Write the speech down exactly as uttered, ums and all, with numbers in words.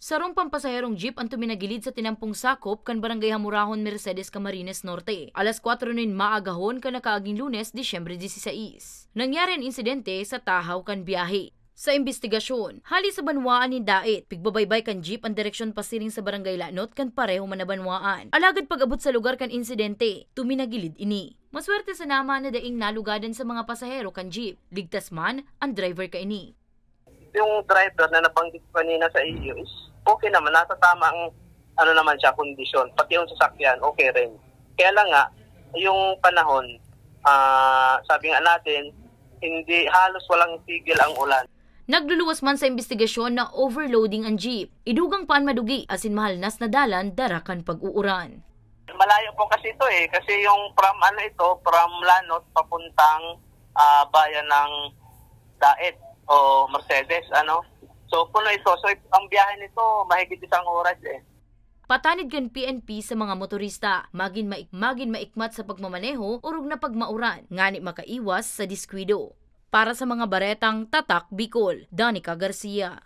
Sarong pampasaherong jeep an tuminagilid sa tinampong sakop kan Barangay Hamurahon, Mercedes, Camarines Norte, alas kwatro nin maagahon kan nakaaging Lunes, Disyembre disisais. Nangyari an insidente sa tahaw kan biyahe. Sa imbestigasyon, hali sa banwaan nin Daet, pigbabaybay kan jeep an direksyon pasiring sa Barangay Lanot kan pareho man na banwaan. Alagad pag-abot sa lugar kan insidente, tuminagilid ini. Maswerte sana man na daing nalugadan sa mga pasahero kan jeep. Ligtas man an driver kaini. Yung driver na nabanggit ko kanina sa iyo is okay naman, nasa tamang ano naman siya, kondisyon. Pati yung sasakyan, okay rin. Kaya lang nga, yung panahon, ah, sabi nga natin, hindi, halos walang tigil ang ulan. Nagluluwas man sa imbestigasyon na overloading an jeep. Idugang pa an madugi asin mahalnas na dalan dara kan pag-uuran. Malayo po kasi ito eh, kasi yung from ano ito, from Lanot papuntang ah, bayan ng Daet o Mercedes, ano. So puno ito. So ang biyahe nito mahigit isang oras eh. Patanid kan P N P sa mga motorista, magin maik-, magin maikmat sa pagmamaneho orog na pagmauran, ngani makaiwas sa diskwido. Para sa mga baretang Tatak Bicol, Danica Garcia.